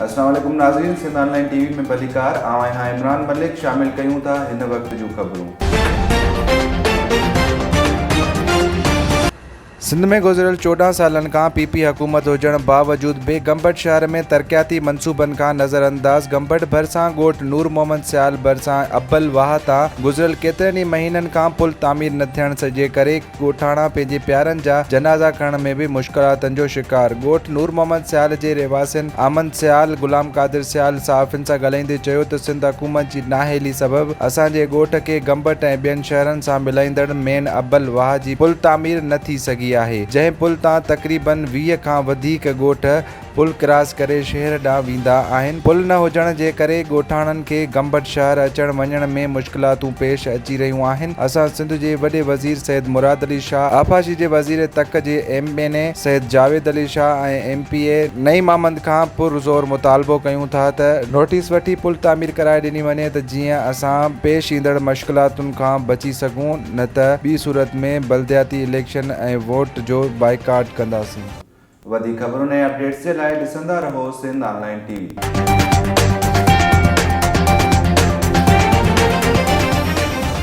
اسلام عليڪم ناظرين سنڌ آن لائين ٽي وي ۾ ڀليڪار آئون آهيان عمران ملڪ شامل ڪيون ٿا هن وقت جون خبرون. سنڌ ۾ گذريل 14 سالن کان پي پي حڪومت هجڻ باوجود به گمبٽ شهر ۾ ترقياتي منصوبن کان نظرانداز گمبٽ ڀرسان ڳوٺ نور محمد سيال ڀرسان ابل واهه تان گذريل ڪيترن ئي مهينن کان پل تعمير نه ٿيڻ جي ڪري ڳوٺاڻا پنهنجي پيارن جا جنازا کڻڻ ۾ به مشڪلاتن جو شڪار ڳوٺ نور محمد سيال جي رهواسين احمد سيال، غلام قادر سيال صحافين سان ڳالهائيندي چيو ته سنڌ حڪومت جي نااهلي سبب اسان جي ڳوٺ کي گمبٽ ۽ ٻين شهرن سان ملائيندڙ مين ابل واهه جي پل تعمير نه ٿي سگهي آهي، جنهن پل تان تقريبن 20 کان وڌيڪ ڳوٺ پل ڪراس ڪري شهر ڏانهن ويندا آهن، پل نه هجڻ جي ڪري ڳوٺاڻن کي گمبٽ شهر اچڻ وڃڻ ۾ مشڪلاتون پيش اچي رهيون آهن، اسان سنڌ جي وڏي وزير سيد مراد علي شاهه، آبپاشي جي وزير تڪ جي M N A Syed Javed Ali Shah ۽ M P A Naeem Ahmed کان پر زور مطالبو ڪيون ٿا ته نوٽيس وٺي پل تعمير ڪرائي ڏني وڃي ته جيئن اسان پيش ايندڙ مشڪلاتن کان بچي سگهون نه ته ٻي صورت ۾ بلدياتي اليڪشن ۽ ووٽ جو بائيڪاٽ ڪنداسين. وڌيڪ خبرن ۽ اپڊيٽس جي لاء ڏسندا رهو سنڌ آن لائين ٽي وي.